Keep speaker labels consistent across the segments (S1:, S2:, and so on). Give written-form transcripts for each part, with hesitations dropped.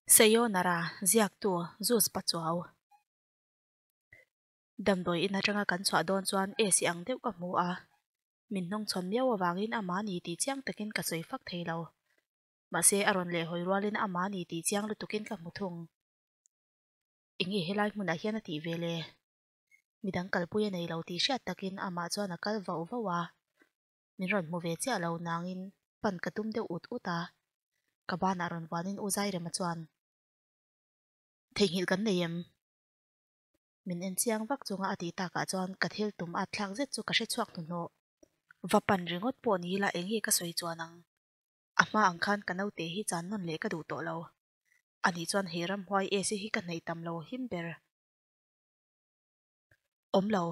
S1: Sayonara, ziaktu Zeus Pachuau. Damdawi in atanga kan chhuah dawn chuan AC ang deuh ka hmu a, min hnungchhawn miau avangin amah ni tih chiang takin ka sawi fak thei lo. Mahse a rawn lehhawi rualin amah ni tih chiang lutukin ka hmu thung. Enge helai hmunah hian a tih ve le? Midang kalpui a nei lo tih hriat takin amah chuan a kal vauh vauh a. Min rawn hmu ve chiah lo nangin pan ka tum deuh ut ut a, ka banah rawn vuanin U Zairema chuan, Theihnghilh kan nei em? Min en chiang vak chunga a tih takah chuan ka thil tum at thlak zet chu ka hre chhuak hnuhnawh. Va pan ringawt pawh ni ila eng nge ka sawi chuan ang? A hma ang khan ka naute hi chan nawn leh ka duh tawh lo. Anih chuan he ramhuai AC hi ka hnaih tam lo him ber. Awm lo.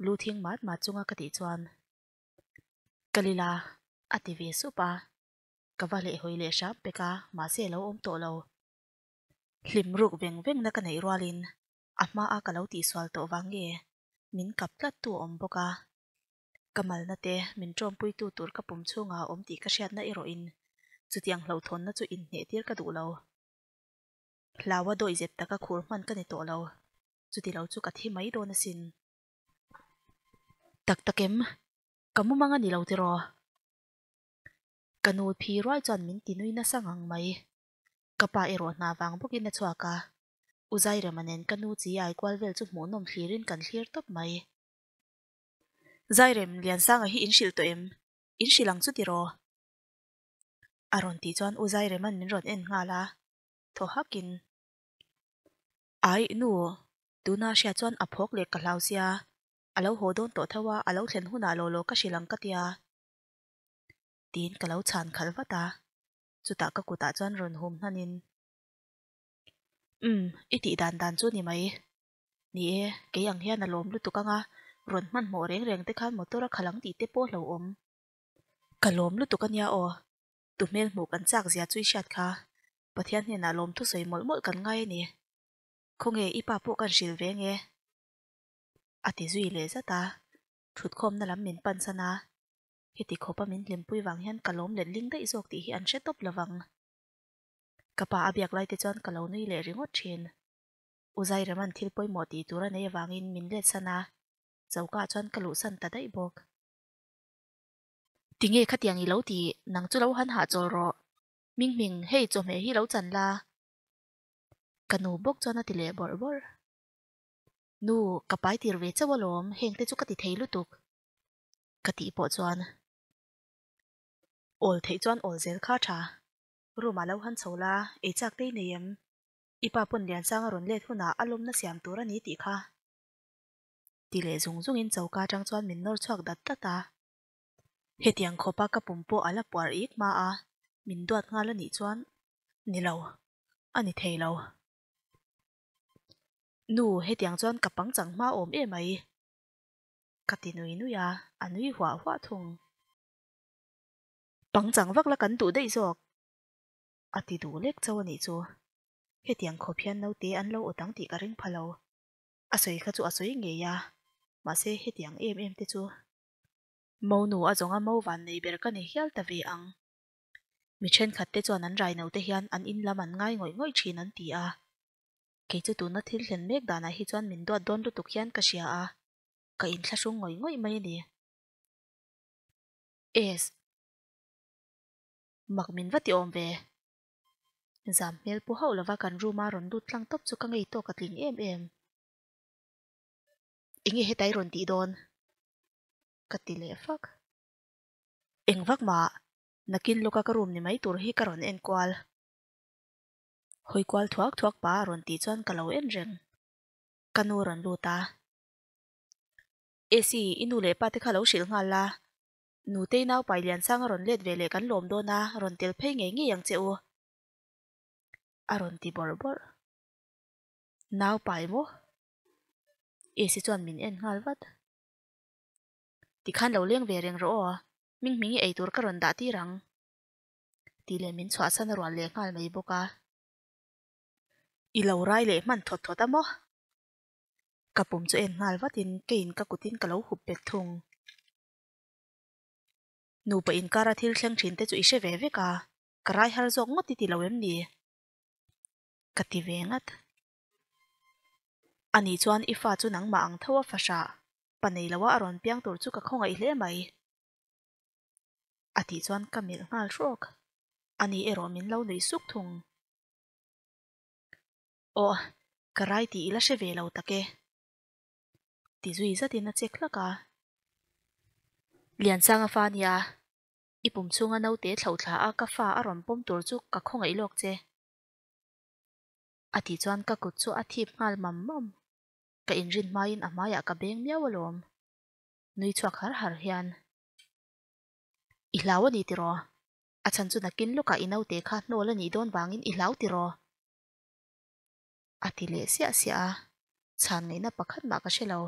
S1: Lu thing mat mat chunga ka tih chuan, Ka lila, a ti ve sup a. Ka va lehhawi leh hram pek a, mahse a lo awm tawh lo. Hlim ruk veng vengna ka neih rualin a hmaa ka lo tihsual tawh vang nge min kap tlat tu a awm bawk a. Ka malna te min ṭawmpuitu tur ka pum chhungah a awm tih ka hriatna erawhin chutiang hlauhthawnna chu inhneh tir ka duh lo. Hlaua dawihzep taka khur hman ka ni tawh lo. Chuti lo chu ka thi mai dawn asin. Tak tak em? Ka mumang a ni lo tiraw? Ka nu phi ruai chuan min ti nui nasa ngang mai. Ka pa erawh hna vang bawkin a chhuak a. U Zairema nen ka nu chi ai kual vel chu hmuhnawm thlirin kan thlir tawp mai. Zairem, Liansanga hi in hrilh tawh em? In hrilh ang chu tiraw? A rawn tih chuan U Zairema'n min rawn en nghal a, thaw hakin. Ai, nu, tuna hriat chuan a phawk leh ka hlau sia, a lo haw dawn tawh tho a, a lo thlen hunah law law ka hrilh ang ka tia. Tiin ka lo chhan khalh vat a, chutah ka kutah chuan rawn hum hnanin, Umm, i tih dan dan chu ni mai. Ni e, kei ang hian a lawm lutuk anga, rawn hmanhmawh reng reng te khan motor a khalh ang tih te pawh hlauhawm. Ka lawm lutuk ania aw, tu hmel hmuh kan chak zia chu i hriat kha, Pathian hnenah lawm thusawi mawlh mawlh kan ngai a ni. Khawnge i pa pawh kan hrilh ve nge? A ti zui leh zat a, thutkhawmna lam min pan san a, heti khawpa min hlimpui vang hian ka lawm let ling daih zawk tih hi an hre tawp lovang. Ka pa a biak lai te chuan ka lo nui leh ringawt thin. U Zairema'n thil pawimawh tih tur a nei avangin min let san a, choka chuan ka luhsan ta daih bawk. Tinge khatiang i lo tih, nang chu lo han hahchawl rawh. Mingming, hei chawhmeh hi lo chan la. Ka nu bawk chuan a ti leh bawrh bawrh. Nu, ka pai tir ve chauh alawm, heng te chu ka ti thei lutuk. Ka tih pawh chuan. Awl theih chuan awl zel kha tha. Room ah lo han chho la, ei chak te i nei em? I pa pawn Liansanga rawn let hunah a lawmna siam tur a ni tih kha. Ti leh zung zungin choka atang chuan min nawr chhuak dat dat a. Hetiang khawpa ka pum pawh a la puar ik hma a, min duat nghal a nih chuan ni lo, a ni thei lo. Nu, hetiang chuan ka pangchang hma awm em ai? Ka ti nui nui a, a nui huah huah thung. Pangchang vak la kan duh daih zawk, a ti duh lek chauh a nih chu. Hetiang khawp hian naute an lo awt ang tih ka ring pha lo. A sawi kha chu a sawi ngei a, mahse hetiang em em te chu. Monu a zawnga mo van nei ber ka ni hial ta ve ang. Mi thenkhat te chuan an rai no te hian an in lam an ngai ngawih ngawih thin an ti a. Kei chu tuna thil thlen mek danah hi chuan min duat dawn lutuk hian ka hria a, ka inthlahrung ngawih ngawih mai a ni. Es. Mak min va ti awm ve. Zam hmel pu hauh lova kan room a rawn lut tlang tawp chu ka ngei tawk a tling em em. Enge hetai rawn tih dawn? Ka ti leh fak. Eng vak mah, nakin lawka ka room ni mai tur hi ka rawn en kual. Hawi kual thuak thuak pa a rawn tih chuan ka lo en reng. Ka nu rawn lut a. Esi, i nu leh pa te kha lo hrilh nghal la. Nutei naupai Liansanga rawn let ve leh kan lawm dawn a, rawn tel phei ngei ngei ang che u. A rawn ti bawrh bawrh. Naupai maw? Esi chuan min en nghal vat. Tikhan lo leng ve reng rawh aw, Mingming i eitur ka rawn dah tir ang. Tih leh min chhuahsan a rual leh nghal mai bawk a. I lo rai leh hman thawt thawt a maw? Ka pum chu en nghal vatin keiin ka kutin ka lo hup bet thung. Nupa inkara thil thleng thin te chu i hre ve vek a, ka rai har zawk ngawt i ti lo em ni? Ka ti ve ngat. Ani chuan i fa chu nangmah ang tho a fa hrah, pa nei loa a rawn piang tur chu ka khawngaih hle mai. A tih chuan ka melh nghal hrawk. Ani erawh min lo nuih suk thung. Aw, ka rai tih i la hre ve lo tak e. Ti zui zatin a chek hlak a. Liansanga fa nia, i pum chhunga naute thlo thla a ka fa a rawn pawm tur chu ka khawngaih lawk che. A tih chuan ka kut chu a thip nghal mam mam. Ka inrin hmain a hmaiah ka beng miau alawm. Nui chhuak har har hian. I hlau a ni tiraw? A chhan chu nakin lawkah i naute kha hnawl a nih dawn vangin i hlau tiraw? A ti leh siah siah a, chhan ngaihna pakhat mah ka hre lo.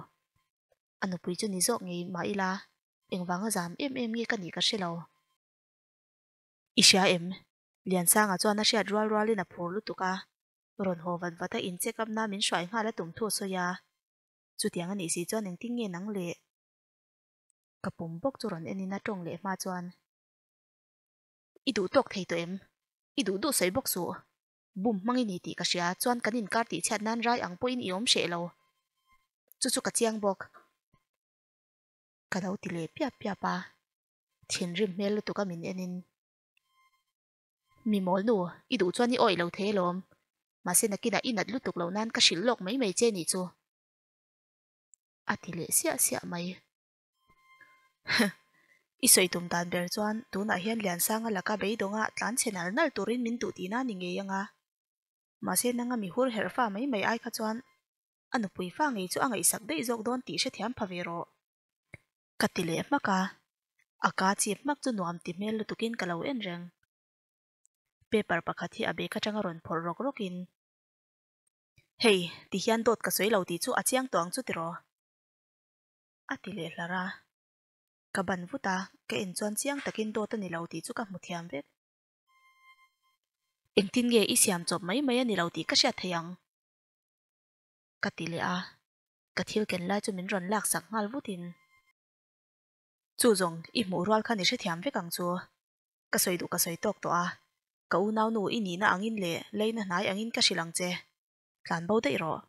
S1: A nupui chu ni zawk ngei mah ila, engvanga zam em em nge ka nih ka hre lo. I hria em? Liansanga chuan a hriat rual rualin a phur lutuk a, rawn haw vat vat a in check up na min hruai nghal a tum thu a sawi a. Chutiang a nih si chuan engtin nge nang le? Ka pum bawk chu rawn enin a tawng leh hma chuan. I duh tawk thei tawh em? I duh duh sawi bawk suh. Bum hmang i ni tih ka hria chuan kan inkar tih chhiat nan rai ang pawhin i awm hreh lo. Chu chu ka chiang bawk. Ka lo ti leh piap piap a. Thinrim hmel lutuk a min enin. Mi mawl nu, i duh chuan i awih lo thei alawm. Mahse nakinah i nat lutuk lo nan ka hrilh lawk mai mai che nih chu. A ti leh siah siah mai. I sawi tum dan ber chuan tunah hian Liansanga laka beidawngah tlan chhe nal nal turin min duh tihna ni ngei anga. Mahse nanga mi hur herh fa mai mai ai kha chuan a nupui fa ngei chu a ngaihsak daih zawk dawn tih hrethiam pha ve rawh. Ka ti leh hmak a, a ka chip hmak chu nuam ti hmel lutukin ka lo en reng. Paper pakhat hi a bag atanga rawn phawrh rawk rawkin, Hei, ti hian dawt ka sawi lo tih chu a chiang tawh ang chu tiraw? A ti leh hlar a. Ka ban vut a, ka en chuan chiang takin dawt a ni lo tih chu ka hmu thiam vek. Engtin nge i siam chawp mai mai a ni lo tih ka hriat thei ang? Ka ti leh a, ka thil ken lai chu min rawn lak sak nghal vutin. Chu zawng, i hmuh rual khan i hrethiam vek ang chu. Ka sawi duh ka sawi tawk tawh a, ka unaunu i nihna angin leh leina hnai angin ka hrilh ang che. Tlan bo daih rawh.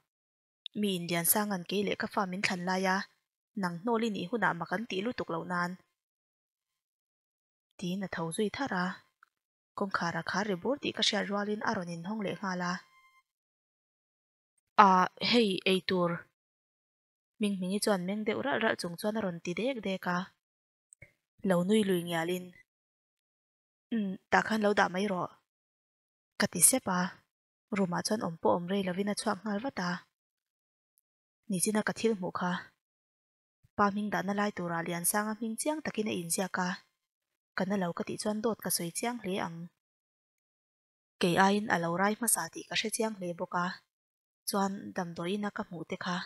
S1: Mi inlian sangan kei leh ka fa min thlan lai a, nang hnawl i nih hunah mak an tih lutuk loh nan. Tiin a tho zui thar a, kawngkhar a khar ri bur tih ka hriat rualin a rawn inhawng leh nghal a. Ah, hei eitur. Hminghmingi chuan meng deuh ralh ralh chung chuan a rawn ti dek dek a. Lo nui lui ngialin, Umm, tah khan lo dah mai rawh. Ka ti sep a, room ah chuan awm pawh awm rei lovin a chhuak nghal vat a. Nichina ka thil hmuh kha. Pa hming dahna lai turah Liansanga hming chiang takin a inziak a, ka na lo ka tih chuan dawt ka sawi chiang hle ang. Kei aiin a lo rai hmasa tih ka hre chiang hle bawk a, chuan damdawiin a ka hmuh te kha.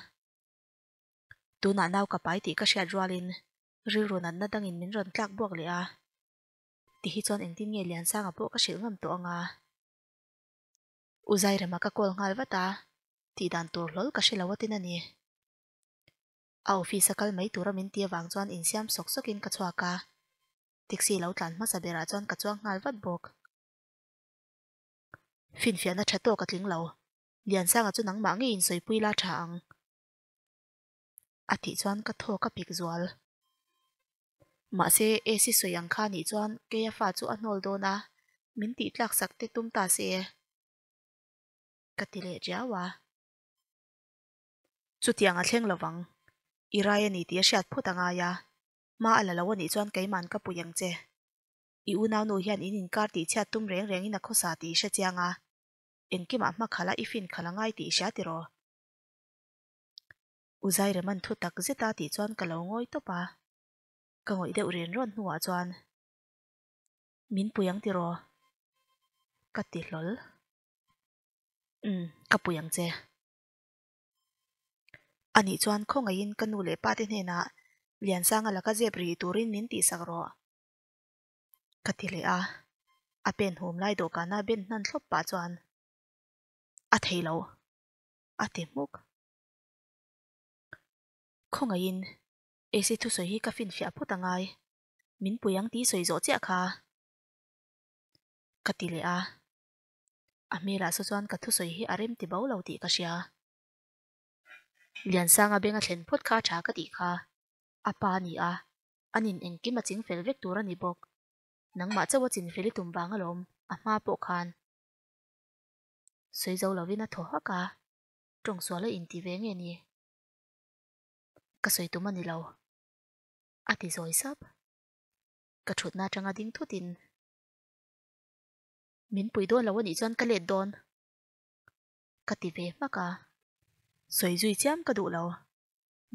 S1: Tunah nau ka pai tih ka hriat rualin rilru natna dangin min rawn tlak buak leh a, ti hi chuan engtin nge Liansanga pawh ka hrilh ngam tawh ang a. U Zairema ka call nghal vat a, tih dan tur hlawl ka hre lo atin a ni. A office a kal mai tura min ti avang chuan insiam sawk sawkin ka chhuak a, taxi lo tlan hmasa berah chuan ka chuang nghal vat bawk. Finfiahna tha tawk a tling lo, Liansanga chu nangmah ngeiin sawipui la tha ang. A tih chuan ka thaw ka pik zual. Mahse, AC sawi ang kha nih chuan keia fa chu a hnawl dawn a, min tih tlak sak te tum ta se. Ka ti leh riau a. Chutiang a thleng lovang. I rai a ni tih a hriat phawt a ngai a, hma a la lo a nih chuan keiman ka pui ang che. I unaunu hian in inkar tih chhiat tum reng rengin a khawsa tih i hre chiang a, engkimah hma khala i fin khala ngai tih i hria tiraw? U Zaireman thu tak zet a tih chuan ka lo ngawi tawp a, ka ngawih deuh ren rawn hnuah chuan, Min pui ang tiraw? Ka ti hlawl. Umm, ka pui ang che. Anih chuan khawngaihin ka nu leh pa te hnenah Liansanga laka zep rih turin min tihsak rawh. Ka ti leh a, a pen hum lai dawhkana ben hnan thlawp pah chuan a thei lo a ti hmuk. Khawngaihin AC thusawi hi ka finfiah phawt a ngai, min pui ang tih sawi zawh chiah kha ka ti leh a. A hmelah saw chuan ka thusawi hi a rem ti bo lo tih ka hria. Liansanga beng a thlen phawt kha a tha ka tih kha. A pa a ni a, a nin engkim a ching fel vek tur a ni bawk. Nangmah chauh a chin fel i tum vang alawm, a hma pawh khan. Sawi zo lovin a thaw hak a, tawng sual a inti ve nge ni? Ka sawi tum a ni lo, a ti zawi sap. Ka thutna atanga ding thutin, Min pui dawn lo a nih chuan ka let dawn, ka ti ve hmak a. Sawi zui chiam ka duh lo.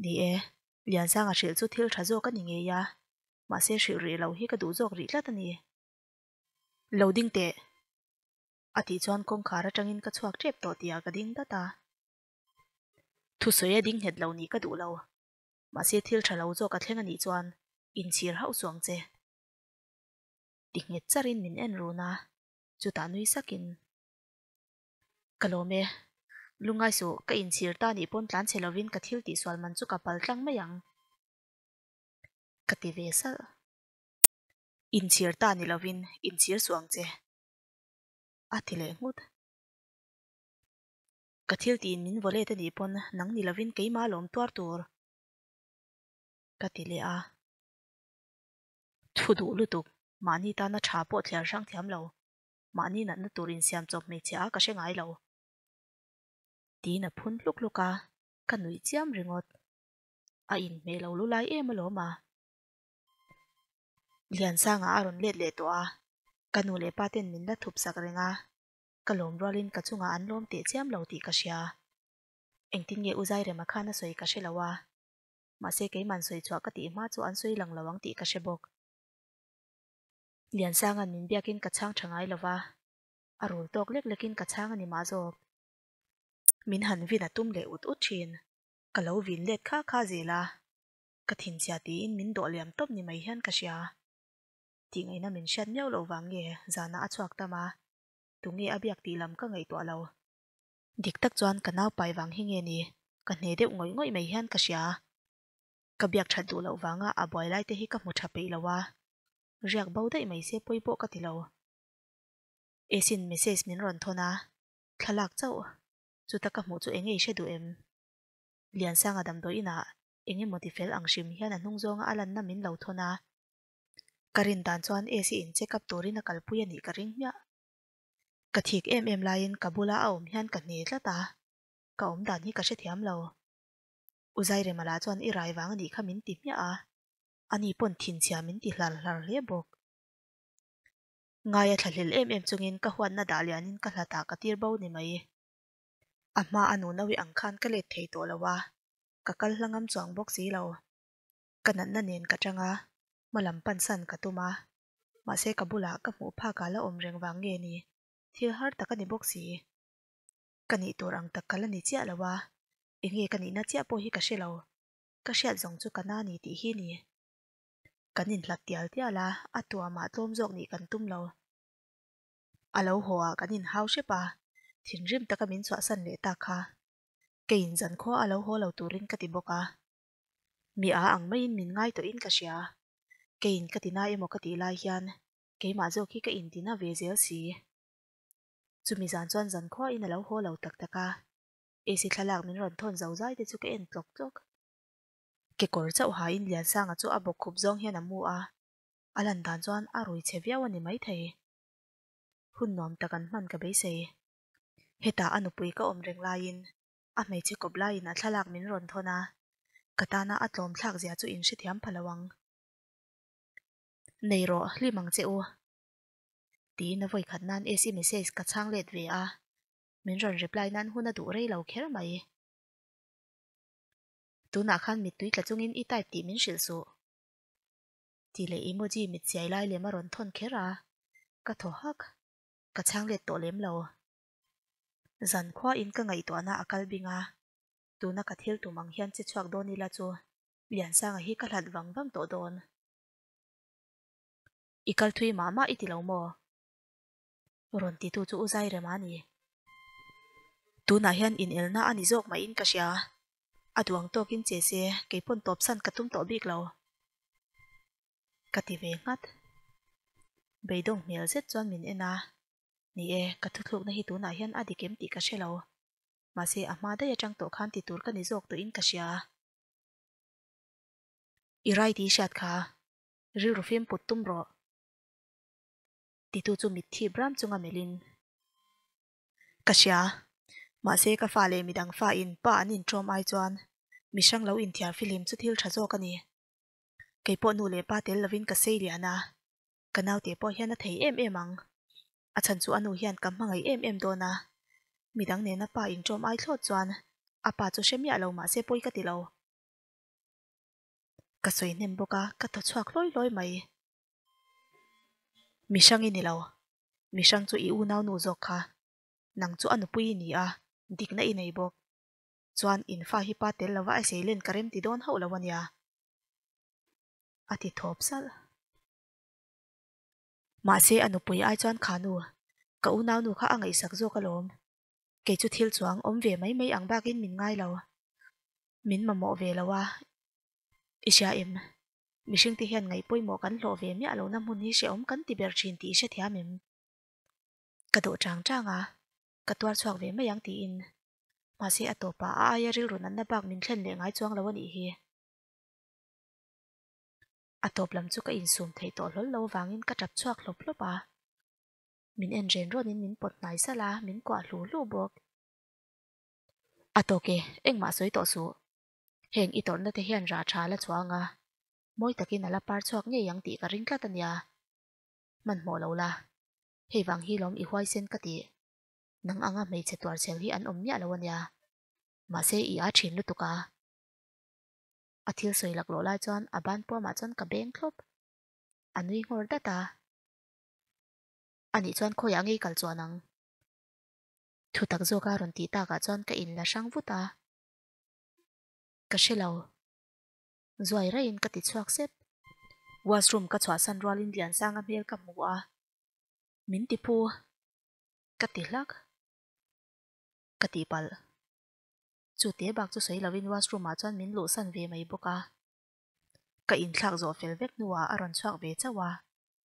S1: Ni e, Liansanga hrilh chu thil tha zawk a ni ngei a, mahse hrilh rih lo hi ka duh zawk rih tlat a ni. Lo ding teh! A tih chuan kawngkhar atangin ka chhuak tep tawh tihah ka ding dat a. Thusawi a ding nghet lo nih ka duh lo. Mahse thil tha lo zawk a thleng a nih chuan inchhir hauh suang che. Ti nghet charin min en run a, chutah nui sakin, Ka lawm e. Lungngai suh, ka inchhir ta nih pawn tlan chhe lovin ka thil tihsual man chu ka pal tlang mai ang. Ka ti ve salh. Inchhir ta ni lovin inchhir suh ang che. A ti leh nghut. Ka thil tiin min vaw let a nih pawn nang ni lovin keimah lawm tuar tur. Ka ti leh a. Thu duh lutuk, mahni tana tha pawh thliar hrang thiam lo. Mahni natna tur insiam chawp hmeichhia a ka hre ngai lo. Tiin a phun hluk hluk a, ka nuih chiam ringawt. A inhmeh lo lu lai em alawm a. Liansanga a rawn let leh tawh a, ka nu leh pa ten min la thup sak reng a, ka lawm rualin ka chungah an lawm teh chiam lo tih ka hria. Engtin nge U Zairema khan a sawi ka hre lo a, mahse keiman sawi chhuah ka tih hma chu an sawi lang lo ang tih ka hre bawk. Liansanga'n min biakin ka chhang tha ngai lo va, a rul tawk lek lekin ka chhang a ni mah zawk. Min han vin a tum leh ut ut thin, ka lo vin let kha kha zel a, ka thinchhia tiin min dawh liam tawp ni mai hian ka hria. Tih ngaihna min hriat miau loh vang nge zanah a chhuak tam a, tunge a biak tih lam ka ngaihtuah lo. Dik tak chuan ka nau pai vang hi nge ni, ka hne deuh ngawih ngawih mai hian ka hria. Ka biak that duh loh vanga a buai lai te hi ka hmu tha peih lo a, riak bo daih mai se pawi pawh ka ti lo. Esin message min rawn thawn a, thlalak chauh, chuta ka hmuh chu eng nge i hre duh em? Liansanga damdawi inah eng emaw ti fel ang hrim hian a hnung zawnga a lanna min lo thawn a. Ka rin dan chuan Esi in check up turin a kalpui a nih ka ring hmiah. Ka thik em em laiin ka bula a awm hian ka hne tlat a, ka awm dan hi ka hrethiam lo. U Zairema lah chuan i rai vang a nih kha min ti hmiah a, ani pawn thinchhia min ti hlar hlar hle bawk. Ngaia thlahlel em em chungin ka huatna dah lianin ka hlatah ka tir bo ni mai. A hma a nunawi ang khan ka let thei tawh lo a, ka kal hla ngam chuang bawk si lo. Ka natna nen ka tang a, hma lam pansan ka tum a, mahse ka bulah ka hmuh phakah la awm reng vang nge ni, thil har tak a ni bawk si. Ka nih tur ang tak ka la ni chiah lo a, enge ka nihna chiah pawh hi ka hre lo, ka hriat zawng chu ka na ni tih hi ni. Kan inhlat tial tial a, a tuamah tlawm zawk nih kan tum lo. A lo haw ah kan inhau hrep a, thinrim taka min chhuahsan leh ta kha. Keiin zankhua a lo haw lo turin ka ti bawk a. Mi a ang maiin min ngai tawhin ka hria. Keiin ka tina emaw ka tih lai hian keimah zawk hi ka intina ve zel si. Chumi zan chuan zankhuain a lo haw lo tak tak a, AC thlalak min rawn thawn zo zai te chu ka en tlawk tlawk. Kekawr chauh hain Liansanga chu a bawk khup zawng hian a mu a, a lan dan chuan a rui chhe viau a ni maithei. Hun nuam tak an hman ka beisei. Hetah a nupui ka awm reng laiin a hmeichhe kawp laiin a thlalak min rawn thawn a, ka tana a tlawm thlak zia chu inhrethiam pha lo ang. Nei rawh, hlim ang che u. Tiin a vawikhat nan AC message ka chhang let ve a, min rawn reply nan hun a duh rei lo kher mai. Tunah khan mittui tla chungin i type tih min hrilh suh. Tih leh emoji mit siai lai lem a rawn thawn kher a, ka thaw hak. Ka chhang let tawh lem lo. Zan khuain ka ngaihtuahna a kal bing a, tuna ka thil tum ang hian che chhuak dawn ila chu Liansanga hi ka hlat vang vang tawh dawn. I kal thui mah mah i ti lo maw? Rawn titu chu U Zairema a ni. Tunah hian inelna a ni zawk maiin ka hria. A duang tawkin che se, kei pawn tawpsan ka tum tawh bik lo. Ka ti ve nghat. Beidawng hmel zet chuan min en a. Ni e, ka thuthlukna hi tunah hian a dik em tih ka hre lo. Mahse, a hma daih atang tawh khan ti tur ka ni zawk tawhin ka hria. I rai tih i hriat kha, rilru fim put tum rawh. Titu chu mitthi bram chunga melhin. Ka hria. Mahse, ka fa leh midang fa in pa an inṭawm ai chuan mi hrang lo inthiar fihlim chu thil ṭha zawk a ni. Kei pawh nu leh pa tel lovin ka sei lian a, ka naute pawh hian a thei em em ang. A chhan chu a nu hian ka hmangaih em em dawn a, midang nena pa inṭawm ai thlawt chuan a pa chu hre miah lo mahse pawi ka ti lo. Ka sawi hnem bawk a, ka thaw chhuak hlawi hlawi mai. Mi hrang i ni lo, mi hrang chu i unau nu zawk kha. Nang chu a nupui i ni a, dikna i nei bawk. Chuan in fa hi pa tel lova a seilen ka remti dawn hauh lo a nia. A ti thawp salh. Mahse a nupui ai chuan kha nu, ka unau nu kha a ngaihsak zawk alawm. Kei chu thil chuang awm ve mai mai ang bakin min ngai lo. Min mamawh ve lo a, i hria em? Mihring te hian ngaih pawimawh kan hlawh ve miah lohna hmun hi hrehawm kan ti ber thin tih i hrethiam em? Ka dawh chang chang a, ka tuar chhuak ve mai ang tiin. Mahse a tawpah a aia rilru natna bak min thlen leh ngai chuang lo a nih hi. A tawp lam chu ka insum theih tawh hlawl lo vangin ka tap chhuak hlawp hlawp a. Min en ren rawnin min pawt hnai salh a, min kuah hlu hlu bawk. A tawk e, engmah sawi tawh suh. Heng i tawrhna te hian rah tha la chuang a, mawi takin a la par chhuak ngei ang tih ka ring tlat a nia. Hmanhmawh lo la, hei vang hi lawm i huaisen ka tih. Nang anga hmeichhe tuarchhel hi an awm miah lo a nia. Mahse i a thin lutuk a. A thil sawi laklawh lai chuan a ban puamah chuan ka beng thlawp. A nui nghawr dat a. Anih chuan khawiah ngei kal chuan ang? Thutak zawka rawn tih takah chuan ka inla hrang vut a. Ka hre lo. Zuai raiin ka ti chhuak sep. Washroom ka chhuahsan rualin Liansanga hmel ka hmu a. Min ti phu. Ka ti hlak. Ka tihpalh. Chu te bak chu sawi lovin washroom ah chuan min luhsan ve mai bawk a. Ka inthlak zawh fel vek hnuah a rawn chhuak ve chauh a,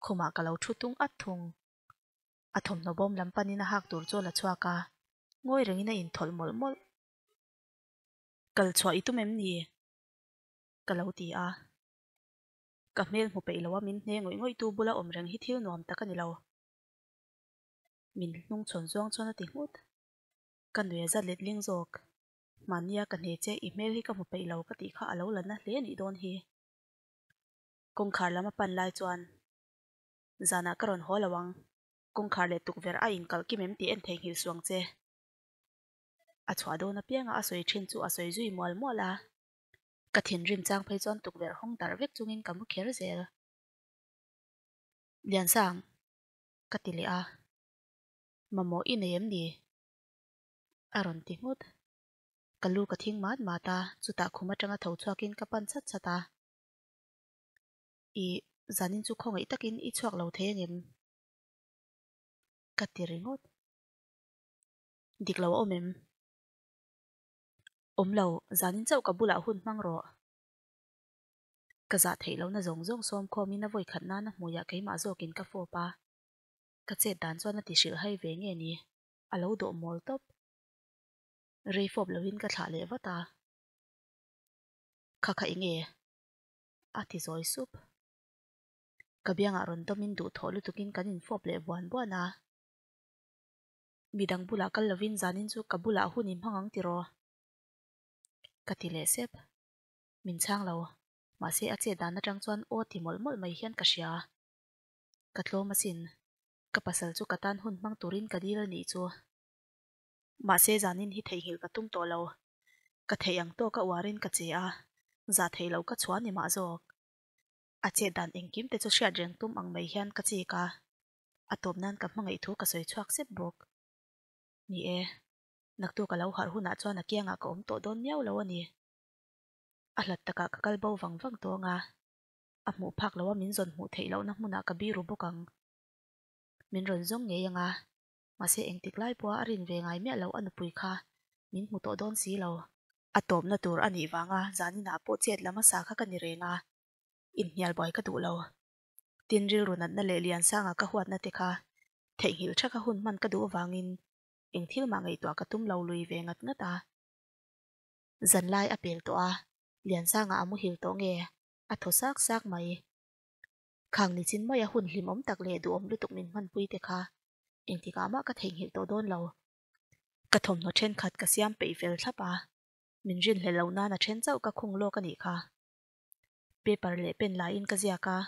S1: khumah ka lo thu tung at thung. A thawmhnaw bawm lam panin a hak tur chu a la chhuak a, ngawi rengin a inthawlh mawlh mawlh. Kal chhuah i tum em ni? Ka lo ti a. Ka hmel hmu peih lo a min hne ngawih ngawih tu bula awm reng hi thil nuam tak a ni lo. Min hnung chhawn zawng chuan a ti nghut. Ka nui a za let ling zawk. Mahnia ka hne che i hmel hi ka hmu peih lo ka tih kha a lo la na hle anih dawn hi. Kawngkhar lam a pan lai chuan zanah ka rawn haw lo ang. Kawngkhar leh tukverh a inkalh kim em tih en theihnghilh suang che. A chhuah dawn apianga a sawi thin chu a sawi zui mual mual a. Ka thinrim chang phei chuan tukverh hawng darh vek chungin ka mu kher zel. Liansang, ka ti leh a. Mamawh i nei em ni? A rawn ti nghut. Ka lu ka thing mat mat a, chutah khum atanga tho chhuakin ka pan chat chat a. Ih, zanin chu khawngaih takin i chhuak lo thei angem? Ka ti ringawt. Dik lo a awm em? Awm lo, zanin chauh ka bulah hun hmang rawh. Ka zah theih lohna zawng zawng sawm khawmin a vawikhat nana hmuiah keimah zawkin ka fawp a. Ka chet dan chuan a ti hrilh hai ve nge ni? A lo dawh mawl tawp. Rei fawp loin ka thlah leh vat a. Kha kha enge? A ti zawi sup. Ka biangah rawn dawmin duhthawh lutukin kan infawp leh buan buan a. Midang bulah kal lovin zanin chu ka bulah hun i hmang ang tiraw? Ka ti leh sep. Min chhang lo. Mahse a chet dan atang chuan aw ti mawlh mawlh mai hian ka hria. Ka tlawm asin. Ka pasal chu ka tan hun hmang turin ka dil a nih chu. Mahse zanin hi theihnghilh ka tum tawh lo. Ka theih ang tawk a uarin ka che a, zah theih loh ka chhuah ni mah zawk. A chet dan engkim te chu hriat reng tum ang mai hian ka chik a, a tawp nan ka hmangaih thu ka sawi chhuak sep bawk. Ni e, naktuk a lo harh hunah chuan a kiangah ka awm tawh dawn miau lo a ni. A hlat takah ka kal bo vang vang tawng a. A hmuh phak loha min zawn hmuh theih lohna hmunah ka biru bawk ang. Min rawn zawng ngei ang a, mahse engtik lai pawha a rin ve ngai miah loh a nupui kha min hmu tawh dawn si lo. A tawpna tur a nih vanga zaninah pawh chet la hmasa kha ka ni reng a, inhnial buai ka duh lo. Tin rilru natna leh Liansanga ka huatna te kha. Theihnghilh thaka hun hman ka duh avangin eng thil mah ngaihtuah ka tum lo lui ve ngat ngat a. Zanlai a pel tawh a, Liansanga a muhil tawh nge? A thaw sak sak mai. Khang nichin maia hun hlimawm tak leh duhawm lutuk min hmanpui te kha engtikah mah ka theihnghilh tawh dawn lo. Ka thawmhnaw thenkhat ka siam peih fel thlap a, min rinhlelh loh nan a then chauh ka khung lawk a nih kha. Paper leh pen laiin ka ziak a,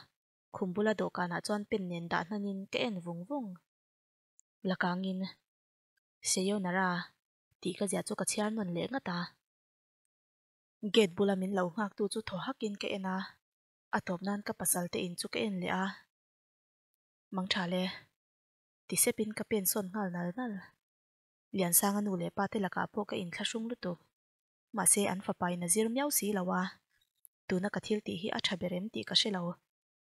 S1: khum bula dawhkanah chuan pen nen dah hnanin ka en vung vung. Lakangin, Sayonara tih ka ziah chu ka chhiar nawn leh ngat a. Gate bula min lo nghaktu chu thaw hakin ka en a, a tawp nan ka pasal te in chu ka en leh a. Mang tha le, ti sepin ka pen sawn nghal nal nal. Liansanga nu leh pa te lakah pawh ka inthlahrung lutuk. Mahse an fapa in a zir miau si lo a, tuna ka thil tih hi a tha ber em tih ka hre lo.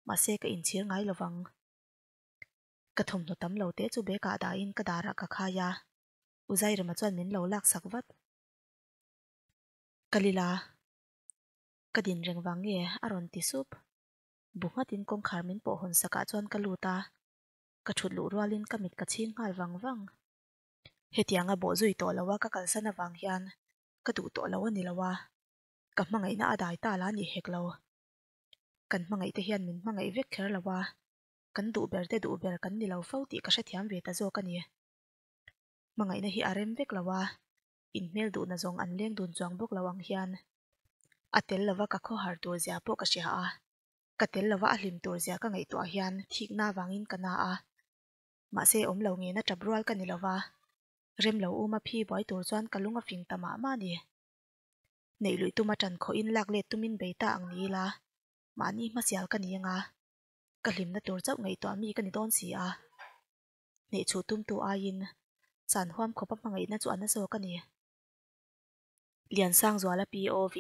S1: Mahse ka inchhir ngai lo vang. Ka thawmhnaw tam lo te chu bag ah dahin ka darah ka khai a, U Zairema chuan min lo laksak vat. Ka lila, ka din reng vang nge a rawn ti sup. Bu nghatin kawngkhar min pawh hawn sakah chuan ka lut a, ka thut luh rualin ka mit ka chhing nghal vang vang. Hetianga bawh zui tawh lo a ka kalsan avang hian ka duh tawh lo a ni lo a, ka hmangaihna a dai ta la ni hek lo. Kan hmangaihte hian min hmangaih vek kher lo a, kan duh ber te duh ber kan ni lo fo tih ka hrethiam ve ta zawk a ni. Hmangaihna hi a rem vek lo a, inhmel duhna zawng an leng dun chuang bawk lo ang hian a tel lova ka khawhar tur zia pawh ka hria a, ka tel lova a hlim tur zia ka ngaihtuah hian thikna avangin ka na a, mahse awm lo ngena tap rual ka ni lova, rem lo uma phi buai tur chuan ka lung a fing ta mah mah a ni. Neih luih tuma tan khawhin lak let tumin bei ta ang ni ila, mahni hmasial ka ni anga, ka hlimna tur chauh ngaihtuah mi ka ni dawn si a. Hnehchhuh tumtu aiin chan huam khawpa hmangaihna chu a na zawk a ni. Liansangzuala POV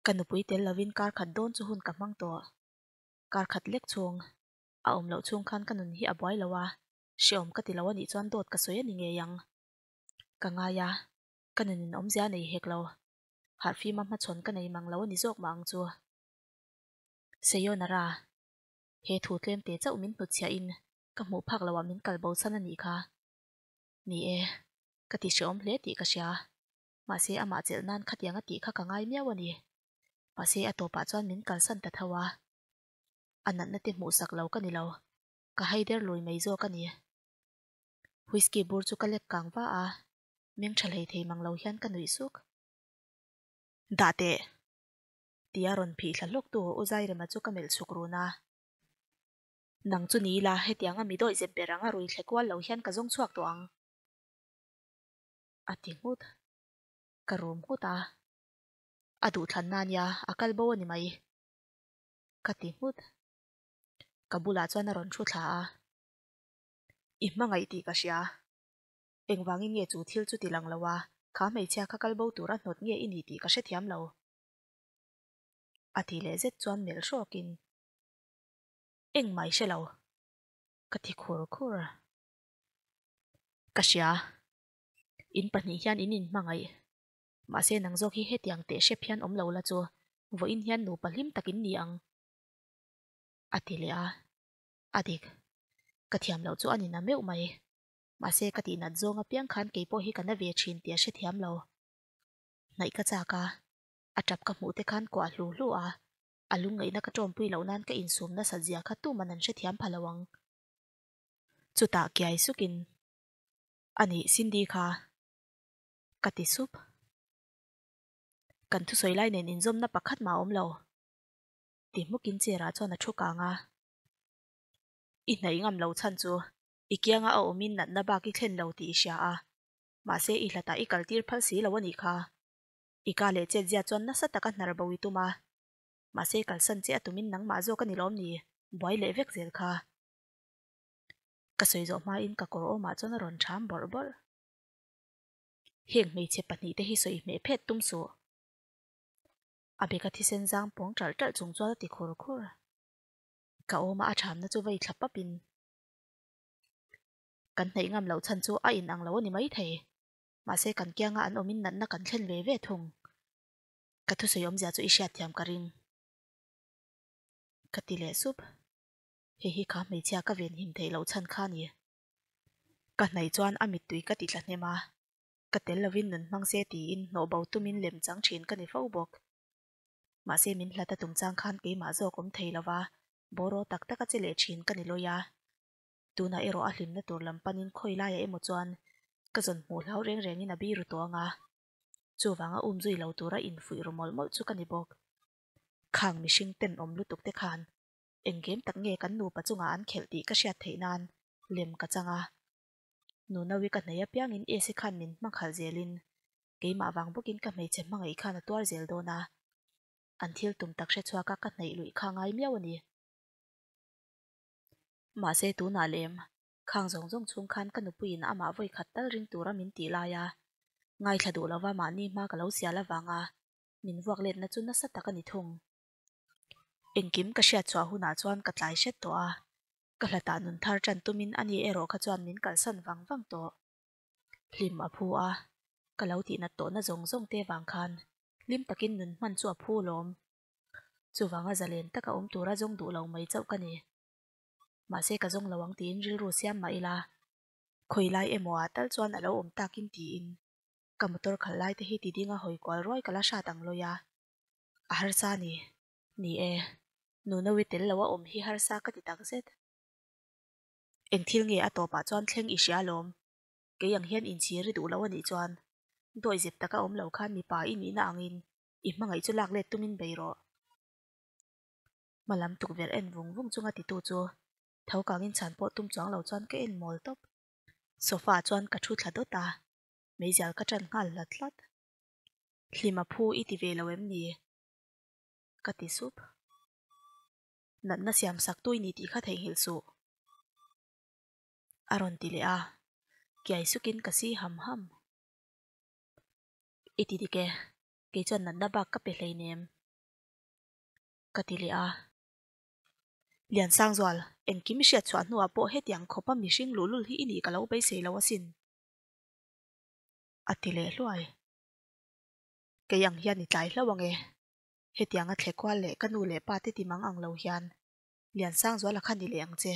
S1: Ka nupui tel lovin kar khat dawn chu hun ka hmang tawh. Kar khat lek chhung a awm loh chhung khan ka nun hi a buai lo a, hrehawm ka ti lo a nih chuan dawt ka sawi a ni ngei ang. Ka ngai a, ka nunin awmzia a nei hek lo. Harhfima hmachhawn ka nei mang lo a ni zawk mah ang chu. Sayonara. He thu tlem te chauh min hnutchhiahin ka hmuh phak loah min kal bo chhan a nih kha. Ni e, ka ti hrehawm hle tih ka hria. Mahse amah chelh nan khatiang a tih kha ka ngai miau a ni. Mahse a tawpah chuan min kalsan ta tho a. A natna te hmuhsak lo ka ni lo. Ka haider lui mai zawk a ni. Whisky bur chu ka lek kang va a, meng tha hlei thei mang lo hian ka nuih suk. Dah teh! Tia rawn phih thla hlawk tu U Zairema chu ka melh chhuk run a. Nang chu ni ila, hetianga mi dawih zep ber anga rui thle kual lo hian ka zawng chhuak tawh ang. A ti nghut. Ka rum nghut a. A duhthlan na nia, a kal bo a ni mai. Ka ti nghut. Ka bulah chuan a rawn thu thla a. I hmangaih tih ka hria. Engvangin nge chu thil chu ti lang lo a, kha hmeichhia kha kal bo tura hnawt nge i ni tih ka hrethiam lo. A ti leh zet chuan melh hrawkin, Engmah i hre lo, ka ti khur khur. Ka hria, in pahnih hian in inhmangaih. Mahse nang zawk hi hetiang teh hrep hian awm lo la chu vawiin hian nupa hlim tak in ni ang, a ti leh a. A dik, ka thiam loh chu a ni na meuh mai. Mahse ka tihnat zawng apiang khan keipawh hi ka na ve thin tih a hrethiam lo. Hnaih ka chak a, a tap ka hmuh te khan kuah hlu hlu a, a lungngaihna ka tawmpui loh nan ka insum nasat zia kha tuman an hrethiam pha lo ang. Chutah kiai sukin, A nih Cindy kha, ka ti sup. Kan thusawi lai nen inzawmna pakhat mah a awm lo, ti hmukin chair ah chuan a thu kang a. I hnaih ngam lo chhan chu i kianga a awmin natna bak i thlen lo tih i hria a, mahse i hlatah i kaltir phal si lo a nih kha. I ka leh chet zia chuan nasa taka hnar bo i tum a, mahse kalsan che a tumin nangmah zawk a ni lawm ni, buai leh vek zel kha. Ka sawi zawh hmain ka kawr awmah chuan a rawn ṭham bawrh bawrh. Heng hmeichhe pahnihte hi sawi hmeh phet tum suh. A beka thisen zang pawng ṭalh ṭalh chung chuan a ti khur khur. Ka awma a ṭhamna chu vei thla papin kan hnaih ngam loh chhan chu a inang lo a ni maithei. Mahse kan kianga an awmin natna kan thlen ve ve thung. Ka thusawi awmzia chu i hriatthiam ka ring. Ka ti leh sup. Hei hi kha hmeichhia ka venhim theih loh chhan kha a ni. Ka hnaih chuan a mittui ka ti tla hnem a, ka tel lovin nun hmang se tiin hnawh bo tumin lem chang thin ka ni fo bawk. Mahse min hlat a tum chang khan keimah zawk awm thei lova bawraw tak tak a che leh thin ka ni lawi a. Tunah erawh a hlimna tur lam panin khawi laiah emaw chuan ka zawn hmuh hlau reng rengin a biru tawh ang a. Chuvanga umzui lo tura infuih ru mawlh mawlh chu ka ni bawk. Khang mihring tenawm lutuk te khan eng game tak nge kan nupa chungah an khelh tih ka hriat theih nan lem ka chang a. Nunawi ka hnaih apiangin Esi khan min hmakhalh zelin keimah vang bawkin ka hmeichhe hmangaih khan a tuar zel dawn a. An thil tum tak hre chhuak a ka hnaih luih kha ngai miau a ni. Mahse tunah lem, khang zawng zawng chhung khan ka nupuiin amah vawi khat tal ring tura min tih lai a, ngaithla duh lova mahni hma ka lo sial avanga min vuak letna chu nasa tak a ni thung. Engkim ka hriat chhuah hunah chuan ka tlai hret tawh a, ka hlatah nun thar tan tumin ani erawh kha chuan min kalsan vang vang tawh. Hlim a phu a, ka lo tihnat tawhna zawng zawng te vang khan hlim takin nun hman chu a phu lawm. Chuvanga zalen taka awm tura zawng duh lo mai chauh ka ni. Mahse ka zawng lo ang tiin rilru siam mah ila, khawi lai emaw ah tal chuan a lo awm takin tiin ka motor khalh lai te hi ti dinga hawi kual ruai ka la hrat ang lawi a. A harsa a ni. Ni e, Nunawi tel lo a awm hi harsa ka ti tak zet. Eng thil nge a tawpah chuan thleng i hria alawm. Kei ang hian inchhir i duh lo a nih chuan dawi zep taka awm lo khan mipa i nihna angin i hmangaih chu lak let tumin bei rawh. Hma lam tukverh en vung vung chunga titu chu tho kangin chhan pawh tum chuang lo chuan ka en mawl tawp. Sofa ah chuan ka thu thla dawt a, meizial ka tan nghal hlat hlat. Hlima phu i ti ve lo em ni? Ka ti sup. Natna siam sak tui ni tih kha theihnghilh suh. A rawn ti leh a, kiai sukin ka si ham ham. I ti dik e, kei chuan natna bak ka pe hleinem. Ka ti leh a. Liansangzual, engkim i hriat chhuah hnuah pawh hetiang khawpa mihring luhlul hi i nih ka lo beisei lo asin. A ti leh hluai. Kei ang hian i tlai hlauh ang e. Hetianga thle kual leh ka nu leh pa te ti mang ang lo hian Liansangzuala kha ni leh ang che.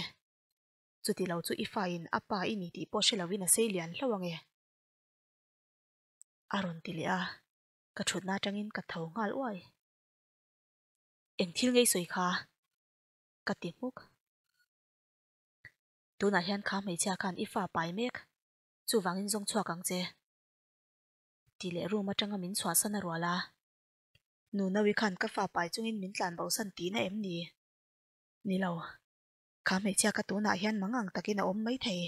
S1: Chuti lo chu i fa in a pa i ni tih pawh hre lovin a sei lian hlauh ang e. A rawn ti leh a, ka thutna atangin ka tho nghal uai. Eng thil ngei sawi kha? Ka ti hmuk. Tunah hian kha hmeichhia khan i fa pai mek, chuvangin zawng chhuak ang che. Tih leh room atanga min chhuahsan a rual a. Nunawi khan ka fa pai chungin min tlan bosan tihna em ni? Ni lo. Kha hmeichhia kha tunah hian mang ang takin a awm mai thei.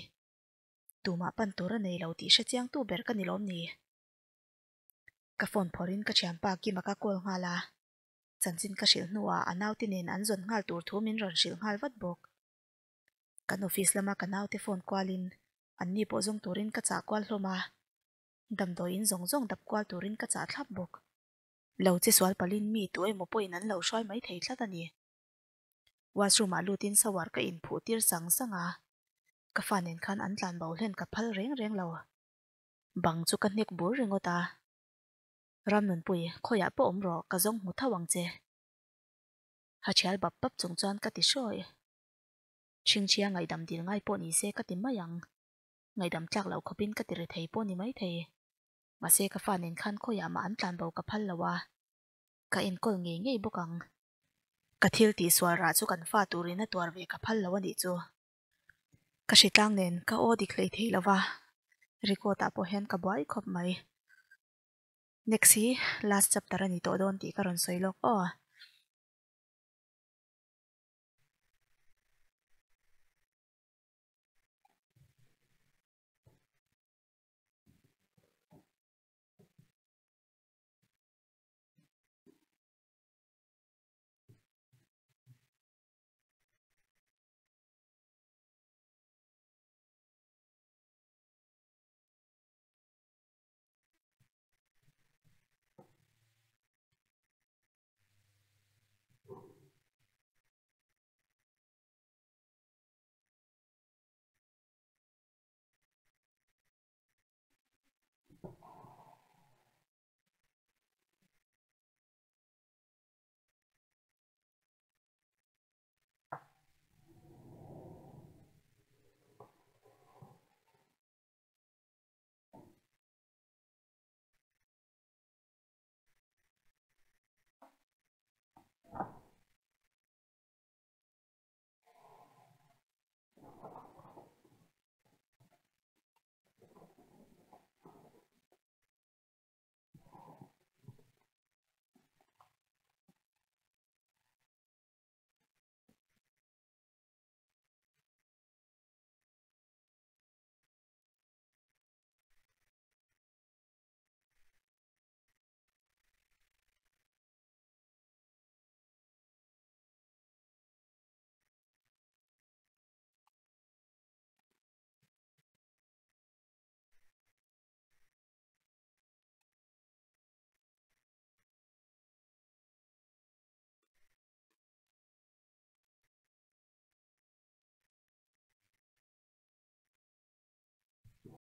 S1: Tumah pan tur a nei lo tih hre chiangtu ber ka ni lawm ni? Ka phone phawrhin ka thianpa Kima ka call nghal a, chanchin ka hrilh hnuah a naute nen an zawn nghal tur thu min rawn hrilh nghal vat bawk. Kan office lama ka naute phone kualin anni pawh zawng turin ka chah kual hlawm a, damdawiin zawng zawng dap kual turin ka chah thlap bawk. Lo che sual palin mi tu emaw pawhin an lo hruai mai thei tlat a ni. Washroom ah lutin shower ka inphuh tir sang sang a, ka fa nen khan an tlan bo hlen ka phal reng reng lo. Bang chu ka hnek bur ringawt a. Ramnunpui, khawiah pawh awm rawh, ka zawng hmu tho ang che. Ha thial bap bap chung chuan ka ti hrawi. Chhingchhia ngaihdam dil ngai pawh ni se ka ti mai ang. Ngaihdam tlak loh khawpin ka ti ri thei pawh ni mai thei. Mahse ka fa nen khan khawiah mah an tlan bo ka phal lo a. Ka enkawl ngei ngei bawk ang. Ka thil tih sual rah chu kan fa turin a tuar ve ka phal lo a nih chu. Ka hritlang nen ka aw dik hlei thei lova, record ah pawh hian ka buai khawp mai. Next hi last chapter a ni tawh dawn tih ka rawn sawi lawk aw.